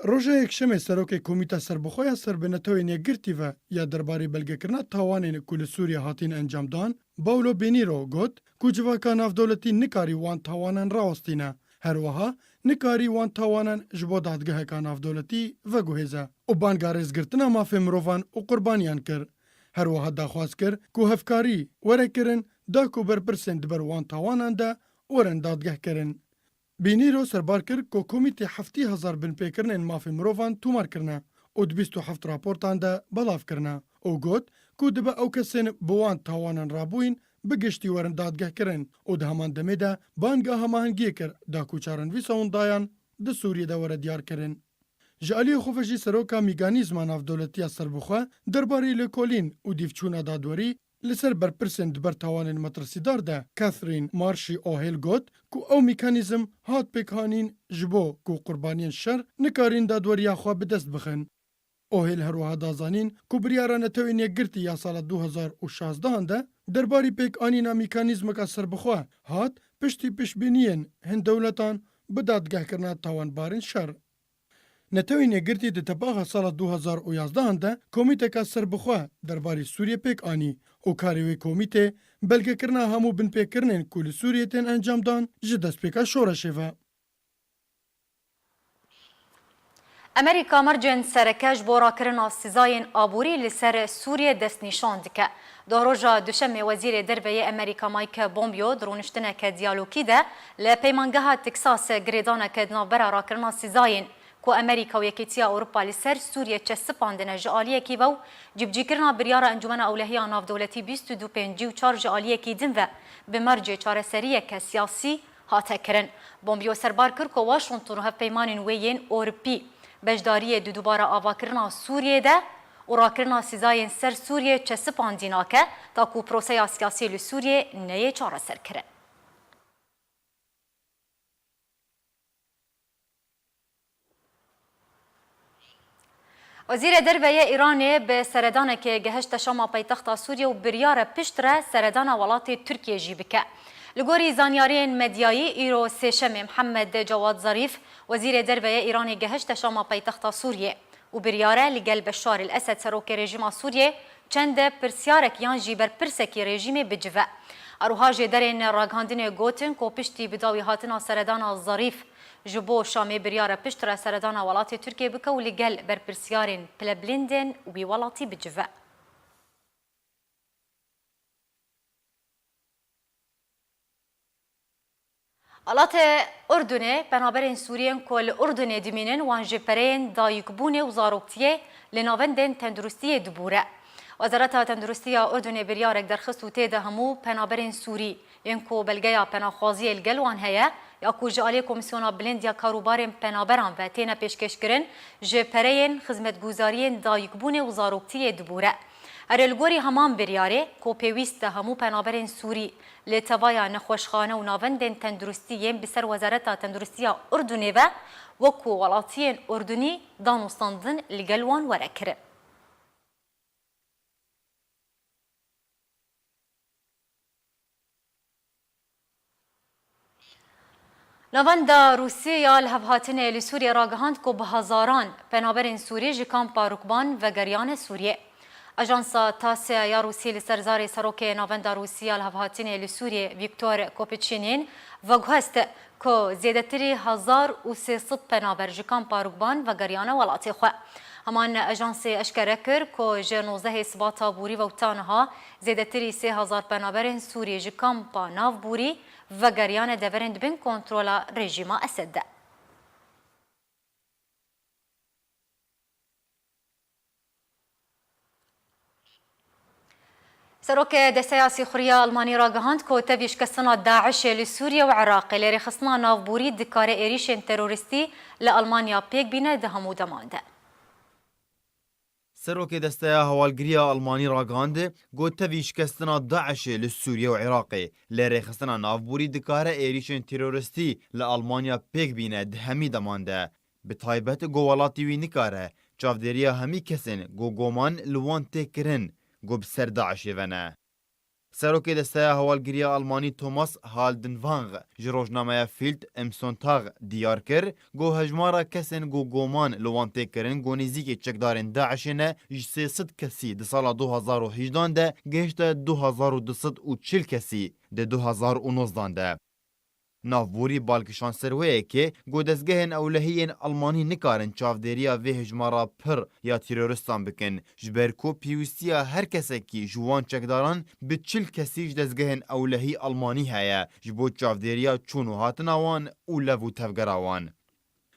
Roja Yekşemê serokê Komîta Serbixwe ya ser bi Netewên Yekgirtî ve ya derbarê belgekirina tawanên ku li Sûriyê hatîn encamdan, Paulo Pinheiro got ku civaka navdewletî nikarî wan tawanan rawestîne. Her wiha nikarî wan tawanan ji bo dadgeheka navdewletî veguhêze û banga rêzgirtina mafê mirovan û qurbaniyan kir. Her wiha daxwaz kir ku hevkarî were kirin da ku berpirsên di ber wan tawanan de werin dadgehkirin. Pinheiro serbar kir ku komîtê heftê hezar binpêkirinên mafê mirovan tomar kirine û di bîst û heft raportan de belav kirine û got ku dibe ew kesên bi wan tawanan rabûyîn bi giştî werin dadgehkirin û di heman demê de banga hemahengiyê kir da ku çarenivîsa windayan di Sûriyê de were diyarkirin. Ji aliyê xwe ve jî seroka Mîkanîzma Navdewletî ya Serbixwe derbarê lêkolîn û dîvçûna dadwerî li ser berpirsên di ber tawanên metirsîdar de Catherine Marshi O'Hale got ku ew mîkanîzm hat pêkhanîn ji bo ku qurbaniyên şer nikarîn dadweriya xwe bi dest bixin. O'Hale her wiha da zanîn ku biryara Netewên Yekgirtî ya sala du hezar û şazdehan de derbarî pêkanîna mîkanîzmeka serbixwe hat piştî piştbîniyên hin dewletan bi dadgehkirina tawanbarên şer. Netewên Yekgirtî di tebaxa sala du hezar û yazdehan de komîteka serbixwe derbarê Sûriyê pêk anî û karê wê komîtê belgekirina hemû binpêkirinên ku li Sûriyê tên encamdan ji destpêka şoreşê ve. Amerîka mercên sereke ji bo rakirina sîzayên aborî li ser Sûriyê destnîşan dike. Dohroja Duşemê Wezîrê Derve yê Amerîka Mike Pompeo di rûniştineke diyalogî de li Peymangeha Texas girêdaneke di navbera rakirina sîzayên ku Amerîka û Yekîtiya Ewropa li ser Sûriyê çesipandine ji aliyekî ve û cîbicîkirina biryara Encûmena Ewlehiya Navdewletî bîst û du pêncî û çar ji aliyekî din ve bi mercê çareseriyeke siyasî hate kirin. Pompeo serbar kir ku Washington û hevpeymanên wê yên Ewropî beşdariyê di dubare avakirina Sûriyê de û rakirina sîzayên ser Sûriyê çesipandî nake, ta ku proseya siyasî li Sûriyê neyê çareserkirin. Wezîrê Derve yê Îranê bi seredanekê gehişte Şama paytexta Sûriyê û biryar e piştre seredana welatê Tirkiyê jî bike. Li gorî zanyariyên medyayî, îro Sêşemê Mihemed Cewad Zarîf, Wezîrê Derve yê Îranê gehişte Şama paytexta Sûriyê û biryar e li gel Beşar el Esed, serokê rejîma Sûriyê, çend pirsiyarek yan jî berpirsekî rejîmê bicive. Her wiha jêderên ragihandinê gotin ku piştî bi dawî hatina seredana Zarîf ji bo Şamê biryar e piştre seredana welatê Tirkiyê bike û li gel berpirsiyarên pilebilindên wî welatî bicive. Welatê Urdunê penaberên Sûriyên ku li Urdunê dimînin wan ji pereyên dayikbûnê û zaroktiyê li navendên tenduristiyê dibûre. Wezareta Tenduristiya Urdunê biryarek derxist û tê de hemû penaberên Sûrî yên ku belgeya penaxwaziyê li gel wan heye ya ku ji aliyê Komîsyona Bilind ya Karûbarên Penaberan ve têne pêşkêşkirin, ji pereyên xizmetguzariyên dayikbûnê û zaroktiyê dibûre. Erê, li gorî heman biryarê ku pêwîst e hemû penaberên Sûrî li tevaya nexweşxane û navendên tenduristî yên bi ser Wezareta Tenduristiya Urdunê ve wekû welatiyên Urdunî danûstandin li gel wan were kirin. Navenda Rûsî ya lihevhatinê li Sûriyê ragihand ku bi hezaran penaberên Sûrî ji kampa Rukban vegeriyane Sûriyê. Ajansa TASS'ê ya Rûsî li ser zarê Serokê Navenda Rûsî ya Lihevhatinê li Sûriyê Vîktor Kopiçînîn veguhest ku zêdetirî hezar û sê sed penaber ji kampa Rûkban vegeriyane welatê xwe. Heman ajansê eşkere kir ku ji nozdehê Sibata borî ve ta niha zêdetirî sê hezar penaberên Sûrî ji kampa navborî vegeriyane deverên di bin kontrola rejîma Esed de. Serokê Desteya Sîxuriya Almanî ragihand ku tevî şikestina DAIŞ'ê li Sûriye û Iraqê lê rêxistina navborî dikare êrîşên terorîstî li Almanya pêk bîne di hemû deman de. Serokê Desteya Hewalgiriya Almanî ragihand ku tevî şikestina DAIŞ'ê li Sûriye û Iraqê lê rêxistina navborî dikare êrîşên terorîstî li Almanya pêk bîne di hemî deman de. Bi taybet ku welatî wî nikare çavdêriya hemî kesên ku goman li wan tê kirin ku bi ser DAIŞ'ê ve ne. Serokê Desteya Hewalgiriya Almanî Thomas Haldenwang ji rojnameya Bild am Sonntag diyar kir ku hejmara kesên ku goman li wan tê kirin ku nêzîkî çekdarên DAIŞ'ê ne ji sê sed kesî di sala du hezar û hejdehan de gihişte du hezar û du sed û çil kesî di du hezar û nozdehan de. Navborî bal kişand ser wê yekê ku dezgehên ewlehî yên Almanî nikarin çavdêriya vê hejmara pir ya terorîstan bikin, ji ber ku pêwîstiya her kesekî ji wan çekdaran bi çil kesî ji dezgehên ewlehî Almanî heye ji bo çavdêriya çûn û hatina wan û lev û tevgera wan.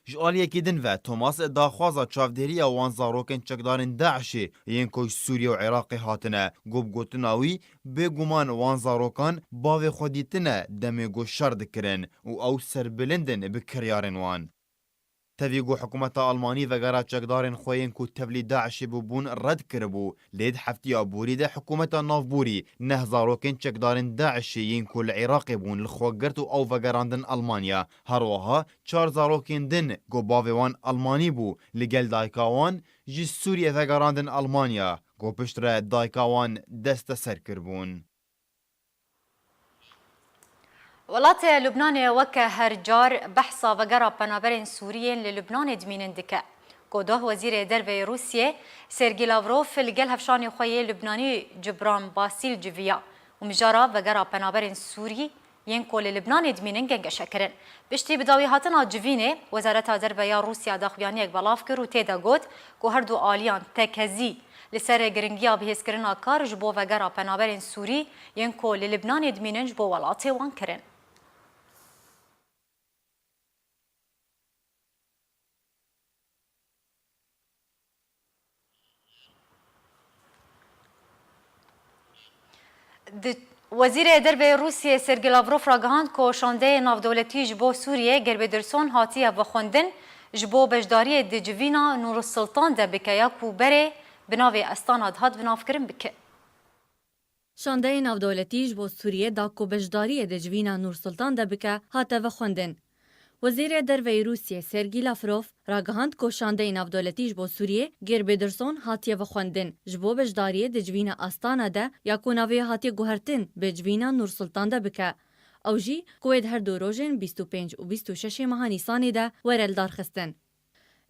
Ji aliyekî din ve Thomas daxwaza çavdêriya wan zarokên çekdarên DAIŞ'ê yên ku ji Sûriye û Iraqê hatine, ku bi gotina wî, bêguman wan zarokan bavê xwe dîtine demê ku şer dikirin û ew serbilind in bi kiryarên wan. Tevî ku hikûmeta Almanî vegera çekdarên xwe yên ku tevlî DAIŞ'ê bûbûn red kiribû, lê di heftiya borî de hikûmeta navborî neh zarokên çekdarên DAIŞ'ê yên ku li Iraqê bûn li xwe girt û ew vegerandin Almanya. Her wiha çar zarokên din ku bavê wan Almanî bû, li gel dayika wan ji Sûriye vegerandin Almanya, ku piştre dayika wan desteser kiribûn. Welatê Lubnanê weke her car behsa vegera penaberên Sûrî yên li Lubnanê dimînin dike. Ku doh Wezîrê Derve yê Rûsiyê Sergî Lavrov li gel hevşanê xwe yê Lubnanî Cibran Basîl civiya û mijara vegera penaberên Sûrî yên ku li Libnanê dimînin gengeşe kirin. Piştî bidawî hatina civînê, Wezareta Derve ya Rûsya daxuyaniyek belav kir û tê de got ku her du aliyan tekezî li ser giringiya bihêzkirina kar ji bo vegera penaberên Sûrî yên ku li Libnanê dimînin ji bo welatê wan kirin. Di Wezîrê Derve yê Rûsiyê Sergî Lavrov ragihand ku şandeyê navdewletî ji bo Sûriyê Gerbêdirson hatiye vexwendin, ji bo beşdariyê di civîna Nûrsultan de bike ya ku berê bi navê Astana dihat binavkirin bike. Şandeyê navdewletî ji bo Sûriyê da ku beşdariyê di civîna Nûrsultan de bike, hate vexwendin. Wezîrê Derve yê Rûsiyê Sergî Lavrov ragihand ku şandeyê navdewletî ji bo Sûriyê Gerbêdirson hatiye vexwendin, ji bo beşdariyê di civîna Astana de ya ku navê wê hatiye guhertin bi civîna Nûrsultan de bike. Ew jî ku wê di her du rojên bîst û pênc û bîst û şeş ê meha Nîsanê de were lidarxistin.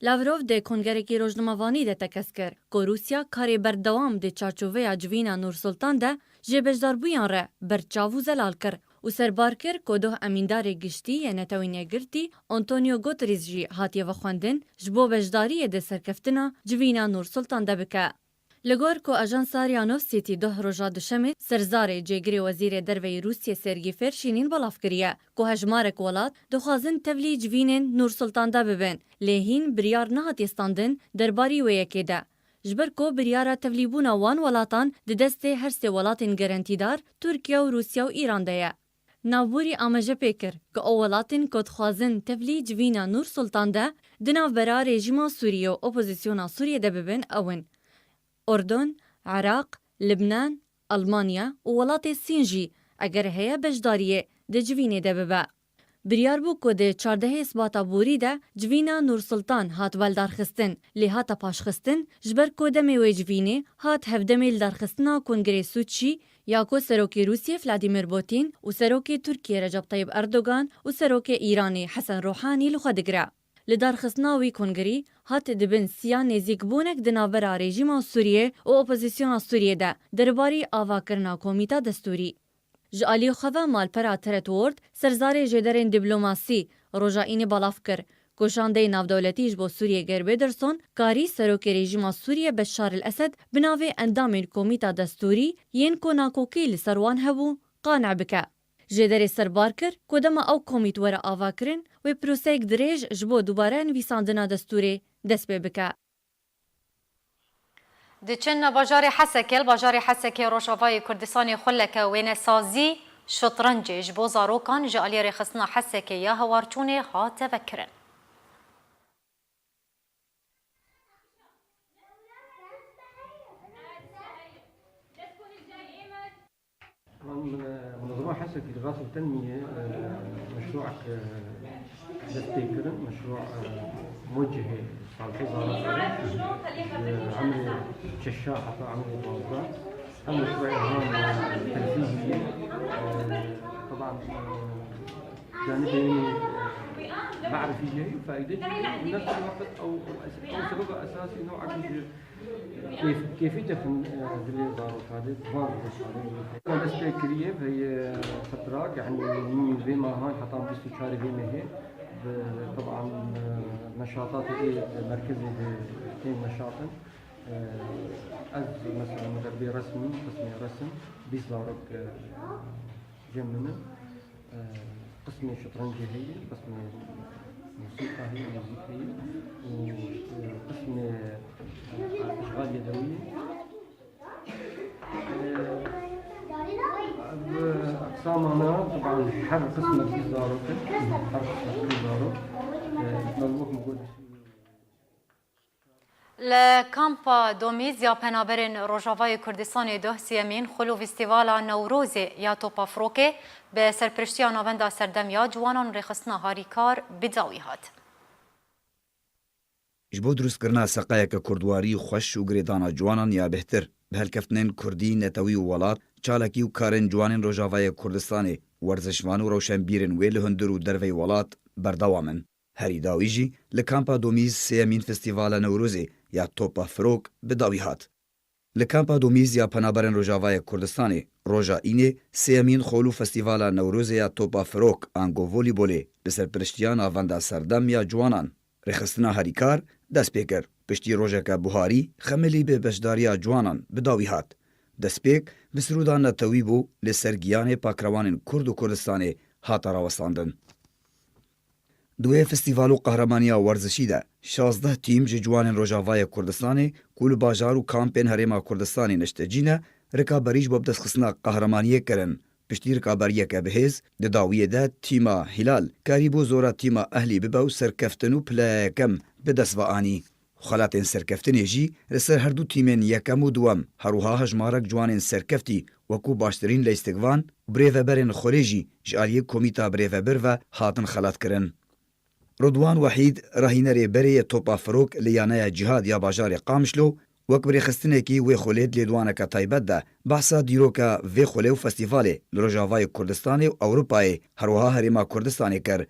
Lavrov di kongerekî rojnamevanî de tekez kir ku Rûsya karê berdewam di çarçoveya civîna Nûrsultan de ji beşdarbûyan re berçav û zelal kir û serbar kir ku doh emîndarê giştî yê Netewên Yekgirtî Antonio Guterres jî hatiye vexwendin ji bo beşdariyê di serkeftina civîna Nûrsultan de bike. Li gor ku ajansa Ria Novosti doh roja duşemê serzarê cêgirê Wezîrê Derve yê Rûsiyê Sergî Ferşînîn belav kiriye ku hejmarek welat dixwazin tevlî civînên Nûrsultan de bibin, lê hîn biryar nehatiye standin derbarî wê yekê de. Ji ber ku biryara tevlîbûna wan welatan di destê her sê welatên gerentîdar, Tirkiye û Rûsya û Îran de ye. Navborî amaje pê kir ku ew welatên ku dixwazin tevlî civîna Nûrsultan de di navbera rejîma Sûriyê û opozisyona Sûriyê de bibin ew in: Urdun, Iraq, Libnan, Almanya û welatê Sîn jî eger heye beşdariyê di civînê de bibe. Biryar bû ku di çardehê Sibata borî de civîna Nûrsultan hat baldarxistin, lê hate paşxistin, ji ber ku demê wê civînê hat hevdemê lidarxistina Kongrê Sûçî ya ku Serokê Rûsiyê Vladimir Putin û Serokê Tirkiyê Recep Tayyip Erdogan û Serokê Îranê Hesen Ruhanî li xwe digire. Li darxistina wî kongerî hat di bin siya nêzîkbûnek di navbera rejîma Sûriyê û opozisyona Sûriyê de derbarî avakirina komîta destûrî. Ji aliyê xwe ve malpera Teret Ward serzarê jêderên dîplomasî roja Înê belav kir ku şandeyê navdewletî ji bo Sûriyê Geir Pederson karî serokê rejîma Sûriyê Beşar el Esed bi navê endamên komîta destûrî yên ku nakokî li ser wan hebû qane bike. Jêderê serbar kir ku dema ew komît were avakirin, wê proseyek dirêj ji bo dubare nivîsandina destûrê dest pê bike. Diçin bajarê Hesekê, li bajarê Hesekê Rojavayê Kurdistanê xuleke wênesazî, şitrencê ji bo zarokan ji aliyê rêxistina Hesekê ya Hewarçûnê hate vekirin. Em, e, Munezema Hesekî li Rast Tenmiyê, e, meşrûek, e, dest pê kirin, meşrû, e, muwecihê salihê zarokan, ji emrê şeş heta emrê duwazdeh. Em meşrûê han, e, telfîzî ye. E, teban, e, Janibê min, e, merifî jî heye û faîde jî heye. Bi nefs el-weqt ew, ew es-, ew sebeba esasî newek ji kêf-, kêfî dixin, e, dilê zarokan de, van zarokan de. Dest pê kiriye vê, e, fetra, yanî min vê mehan heta bîst û çarê vê mehê bi, teban, e, neşatatê ê merkezê de tên neşatin. E, ez mesela muderbê resm im, qismê resm, bîst zarok, e, cem min in. Qismê şitrencê heye, qismê musîqa heye, muzîk heye û, e, qismê, e, îşxal yedewî ye. E, ev eqsamana, teban her qismek bîst zarok in, her qismek bîst zarok. E, me wek min got, Li kampa Domîz ya Penaberên Rojavayê Kurdistanê duh siyemîn xul û festîvala Newrozê ya Topa Firokê bi serpiriştiya Navenda Serdem ya Ciwanan û Rêxistina Harîkar bi dawî hat. Ji bo dirustkirina seqayeke kurdwarî xweş û girêdana ciwanan ya bêhtir, bi helkeftinên kurdî, netewî û welat, çalakî û karên ciwanên Rojavayê Kurdistanê, werzişvan û rewşenbîrên wê li hundir û derveyî welat berdewam in. Herî dawî jî li Kampa Domîz sêyemîn Festîvala Newrozê ya Topa Firok bi dawî hat. Li Kampa Domîz ya Penaberên Rojavayê Kurdistanê roja Înê sêyemîn xol û Festîvala Newrozê ya Topa Firok ango Volîbolê bi serpiriştiya Navenda Serdem ya Ciwanan, Rêxistina Herîkar dest pê kir. Piştî rojeke buharî, xemilî bi beşdariya ciwanan bi dawî hat. Destpêk bi sirûda netewî bû, li ser giyanê pakrewanên Kurd û Kurdistanê hate rawestandin. Di wê festîval û qehremanîya werzişî de şazdeh tîm ji ciwanên Rojavayê Kurdistanê ku li bajar û kampên Herêma Kurdistanê niştecî ne, rikaberî ji bo bidestxistina qehremaniyê kirin. Piştî rikaberiyeke bihêz, di dawiyê de tîma Hîlal karîbû zora tîma Ehlî bibe û serkeftin û pileya yekem bi dest ve anî. Xelatên serkeftinê jî li ser herdu tîmên yekem û duwem, her wiha hejmarek ciwanên serkeftî wekû baştirîn leyîstikvan û birêveberên xwelê jî ji aliyê Komîta Birêvebir ve hatin xelatkirin. Ridwan Wehîd, rahînerê berê yê Topa Firok li Yaneya Cîhad ya bajarê Qamişlo, wek bi rêxistinekî wê xwelê di lêdwaneke taybet de behsa dîroka vê xwelê û festîvalê li Rojavayê Kurdistanê û Ewropayê, her wiha Herêma Kurdistanê kir.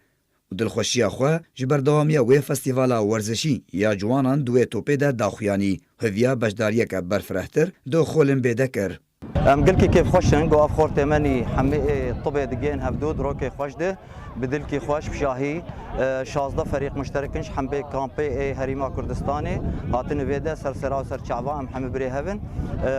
û dilxweşiya xwe ji berdewamiya wê festîvala werzişî ya ciwanan di wê topê de daxuyanî, hêviya beşdariyeke berfirehtir di Xolimbê de kir. Em gelkî kêfxweş in ku ev xortê me nî hemî ê tibê digihên hevdû di rokê xweş de, bi dilkî xweş, bi şahî, e, şazdeh ferîq muşterik in ji hemî kampê ê Herêma Kurdistanê hatine vê de ser sera û ser çava em hemî birê hev in. E,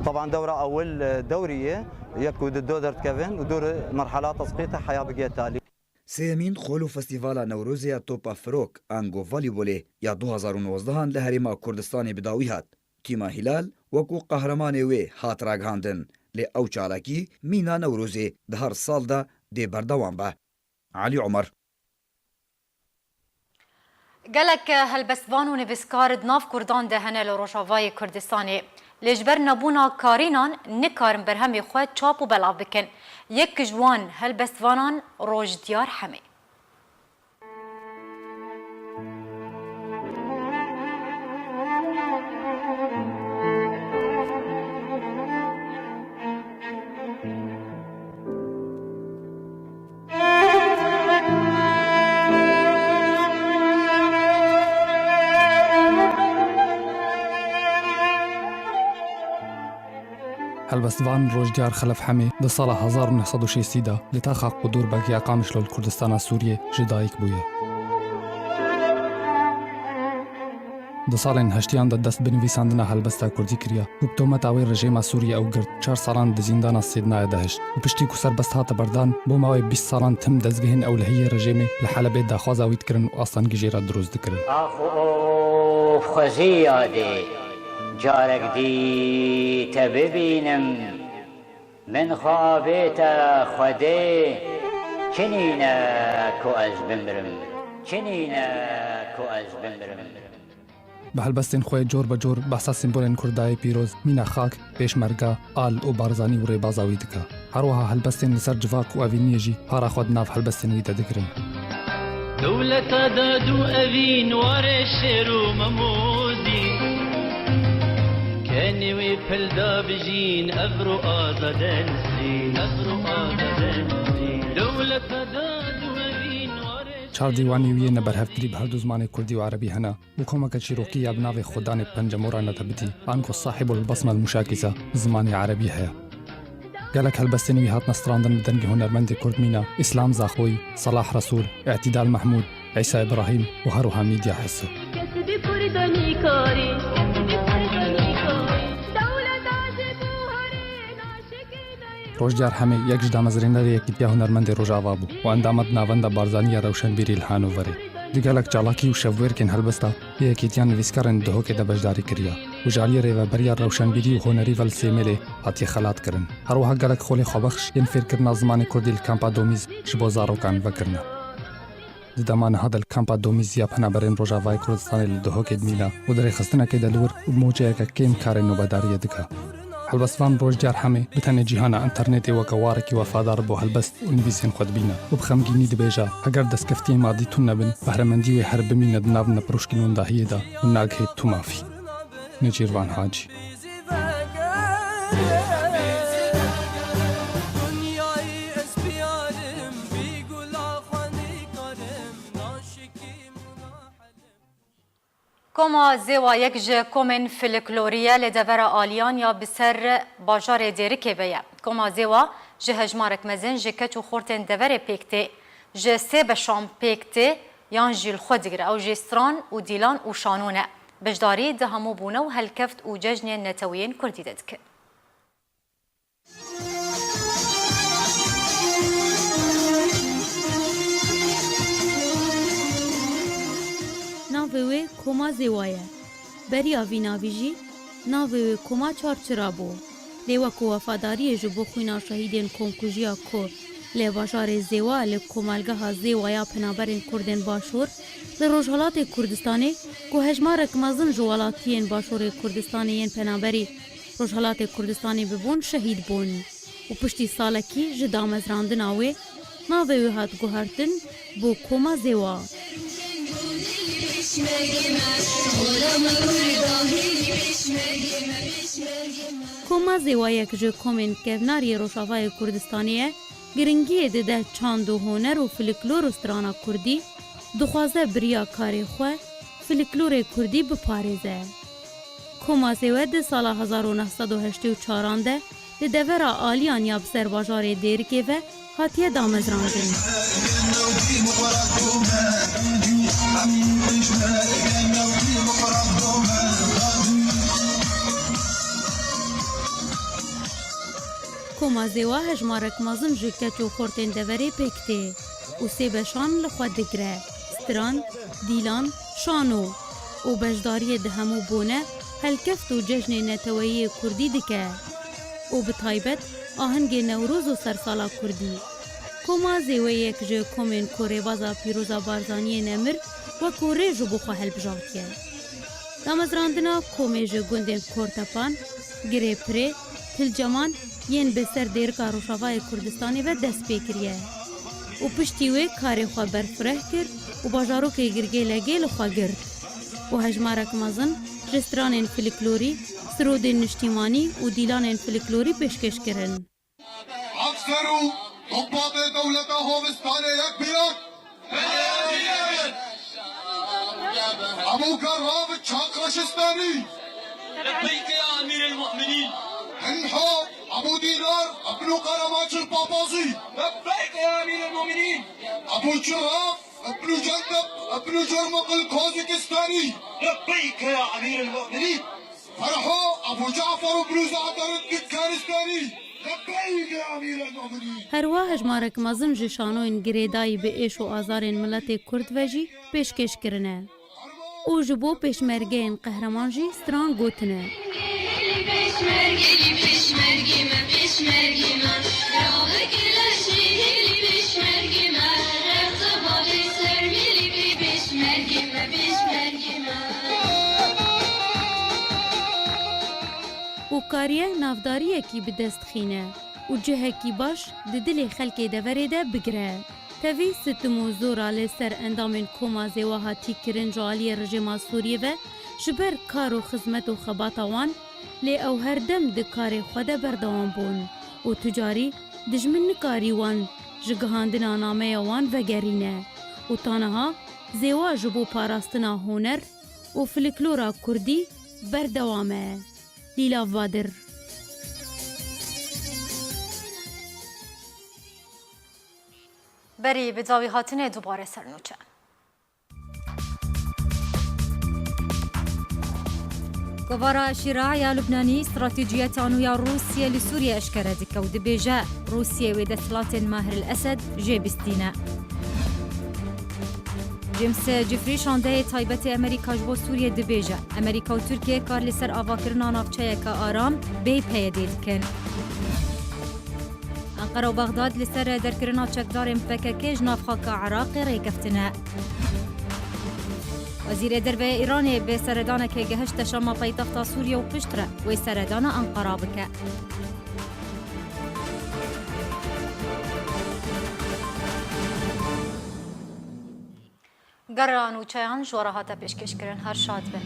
teban dewra ewil, e, dewrî ye, yek ku di do derdikevin û dû re merhela tesqîtê heya bigihê talî. Sêyemîn xol û festîvala Newrozê ya Topa Firok, ango voleybolê, ya du hazar û nozdehan li Herêma Kurdistanê bi dawî hat. Tîma Hîlal wekû qehremanê wê hat ragihandin, lê ew çalakî mîna Newrozê di her sal de dê berdewam be. Elî Omer. Gelek helbestvan û nivîskar di nav Kurdan de hene li Rojavayê Kurdistanê. Lê ji ber nebûna karînan nikarin berhemê xwe çap û belav bikin. Yek ji wan helbestvanan Roj Diyar Hemê. Helbestvan Rojdyar Xelef Hemê di sala hezar û neh sed û şêstî de li taxa Qudûrbek ya Qamişlo li Kurdistana Sûriyê ji dayik bûye. Di salên heştiyan de dest bi nivîsandina helbesta kurdî kiriye û bi tometa wê rejêma Sûriyê ew girt, çar salan di zîndana Sêdnayê de hişt û piştî ku serbest hate berdan, bo mawê bîst salan tim dezgehên ewlehiyê rejêmê li Helebê daxwaza wî dikirin û astengî jê re dirust dikirin. Ax û of xwezî yadê, carek dî te bibînim. Min xwe avête Xwedê, çi nîne ku ez bimrim, çi nîne ku ez bimrim. Bi helbestên xwe yê cor be cor behsa sîmbolên Kurdayê pîroz, mîna xak, pêşmerga, al û Barzanî û rêbaza wî dike. Her wiha helbestên li ser civak û evîniyê jî para xwe di nav helbestên wî de digirin. Dewleta dad û evîn, warê şêr û memozî. Kenê wê pil da bijîn, evro azade nisrîn, evro azade nisrîn. Dewleta dad û evîn, warê Çar dîwanê wî yê neberhevkirî bi her du zimanê kurdî û erebî hene û komeke çîrokî ya bi navê Xwedanê Pencemora Netebitî, ango Sahibul Basmel Muşakîza, bi zimanê erebî heye. Gelek helbestên wî hatine strandin bi dengê hunermendê kurd mîna Îslam Zaxoyî, Salah Resûl, Îtîdal Mehmûd, Îsa Îbrahîm û her wiha Mîdya Hiso. Rojdyar Hemê yek ji damezrênerê Yekîtiya Hunermendê Rojava bû û endama di Navenda Barzanî ya Rewşenbîrî li Hanoverê. Di gelek çalakî û şevwêrkên helbesta yê Yekîtiya Nivîskarên Duhokê de beşdarî kiriye û ji aliyê Rêveberiya Rewşenbîrî û Hunerî ve li Sêmêlê hatiye xelat kirin. Her wiha gelek xolê xwebexş yên fêrkirina zimanê kurdî li Kampa Domîz ji bo zarokan vekirine. Di dema niha de li Kampa Domîz ya Penaberên Rojavayê Kurdistanê li Duhokê dimîne û di rêxistinekê de li wir û bi mûçeyeke kêm karê nobedariyê dike. Helbestvan Rojdyar Hemê bi tenê cîhana înternetê weke warekî wefadar bo helbest û nivîsên xwe dibîne û bi xemgînî dibêje, heger destkeftiyên madî tune bin, behremendî wê her bimîne di nav nepiroşkî nûndahiyê de û nagihê tu mafî. Nêçîrvan Hacî. Koma Zêwa yek ji komên filiklorî ye lê devera Aliyan ya bi ser bajarê Dêrikê ve ye. Koma Zêwa ji hejmarek mezin ji keç û xortên deverê pêk tê. Ji sê beşan pêk tê yan jî li xwe digire. Ew jî stran û dîlan û şano ne. Beşdarî di hemû bûne û helkeft û cejnên netewiyên kurdî de dikin. Navê wê Koma Zêwa ye. Beriya vî navî jî navê wê Koma Çarçira bû. Lê wekî wefadariyê ji bo xwîna şehîdên komkujiya ku li bajarê Zêwa li Komelgeha Zêwa ya Penaberên Kurdên Başûr li Rojhelatê Kurdistanê ku hejmarek mezin ji welatiyên Başûrê Kurdistanê yên penaberî Rojhelatê Kurdistanê bibûn şehîd bûn û piştî salekî ji damezrandina wê navê wê hat guhertin bo Koma Zêwa. Koma Zêwa yek ji komên kevnar yê Rojavayê Kurdistanê ye, giringiyê dide çand û huner û filiklor û strana kurdî, dixwaze bi riya karê xwe filiklorê kurdî biparêze. Koma Zêwe di sala hezar û neh sed û heştê û çaran de li devera Aliyan ya bi ser bajarê Dêrikê ve hatiye damezrandin. Koma Zêwa hejmarek mezin ji keç û xortên deverê pêk tê û sê beşan li xwe digire, stran, dîlan, şano û beşdariyê di hemû bone, helkeft û cejnê neteweyî yê kurdî dike û bi taybet ahengê Newroz û sersala kurdî. Koma Zêwe yek ji komên ku rêbaza Pîroza Barzaniyê nemir wekû rê ji bo xwe hilbijartiye. Damezrandina komê ji gundên Kortepan, Girê Pirê, Tilceman yên bi ser Dêrika Rojavayê Kurdistanê ve dest pê kiriye û piştî wê karê xwe berfireh kir û bajarokê Girgê Legê li xwe girt û hejmarek mezin ji stranên filiklorî, sirodên niştîmanî û dîlanên filiklorî pêşkêş kirin. Akser û topbatê dewleta Hovistanê yek biyan. Ebûker Ravit Çak Reşistanî. Lebeyke ya Emîrel Mu'minîn. Hinho أبو دينار ابن قرماج البابازي. لبيك يا أمير المؤمنين. أبو جراف ابن جندب ابن جرمق الكوزكستاني. لبيك يا أمير المؤمنين. فرحو أبو جعفر بن زعتر الدكانستاني. لبيك يا أمير المؤمنين. Herwiha hejmarek mezin ji şanoyên girêdayî bi êş û azarên miletê Kurd ve jî pêşkêş kirine. Û ji bo pêşmergeyên qehreman jî stran gotine. Û kariye navdariyekî bi dest xîne û cihekî baş di dilê xelkê deverê de bigire. Tevî sitim û zora li ser endamên koma Zêwa hatî kirin ji aliyê rejîma Sûriyê ve ji ber kar û xizmet û xebata wan, lê ew her dem di karê xwe de berdewam bûn û tu carî dijmin nikarî wan ji gihandina nameya wan vegerîne û ta niha Zêwa ji bo parastina huner û filiklora kurdî berdewam e. Lîlav Badir. Berî bi dawî hatinê dubare ser nûçe. Kovara Şîra ya Lubnanî stratejiyeta nû ya Rûsiyê li Sûriyê eşkere dike û dibêje, Rûsiyê wê desthilatên Maher el Esed jê bistîne. James Jeffrey, şandeyê taybetê Amerîka ji bo Sûriyê dibêje, Amerîka û Tirkiye kar li ser avakirina navçeyeke aram bê P Y D'ê dikin. Enqera û Bexdad li ser derkirina çekdarên P K K ji nav xaka Iraqê rêkeftine. Wezîrê Derve yê Îranê bi seredanekê gehişte Şama paytexta Sûriye û piştre wê seredana Enqera bike. Gera nûçeyan ji we re hate pêşkêşkirin. Her şad bin.